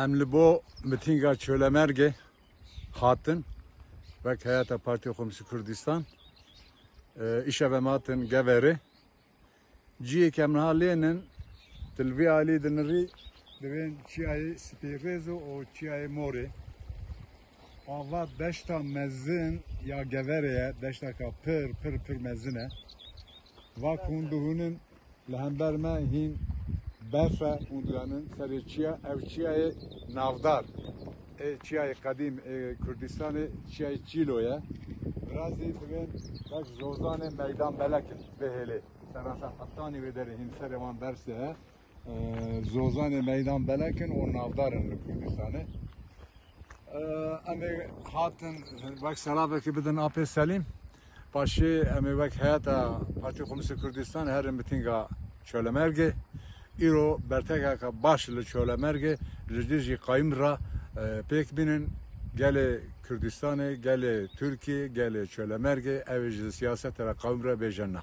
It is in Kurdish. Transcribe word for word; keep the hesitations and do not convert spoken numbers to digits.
Em li bo mitînga Çolemergê hatin, wek heyeta Partiya Komîsî Kurdistan, e, îşev em hatin Geverê. Ciyê ke em niha lênin, tu li vî alî dinirî, divên Çiyayê Spîrêz û Çiyayê Morê. Ava deşta mezin ya Geverê ye, deştaka pir, pir, pir mezin e. Va ku hûn dihûnin, li hember me hîn berf e, hûn diyanin serê çiya, ev çiyayê navdar ê çiyayê qedîm ê Kurdistanê, çiyayê Çîlo ye. Virazî divên wek zozanê meydan belek in vê hêlê. Serasa qeptanî wê derê hîn serê wan berf de ye. Ee, zozanê meydan belek in û navdar in li Kurdistanê. Ee, em ê hatin wek selavekî bidin Apê Selîm. Paşê em ê wek heyeta Partiya Komîsê Kurdistan herin mitînga Çolemergê. Îro bertekeke baş li Çolemergê li dijî qayim re, e, pêk bînin. Gelê Kurdistanê, gelê Tirkiyê, gelê Çolemergê, ew ê ji siyasetê re qayim re bêje na.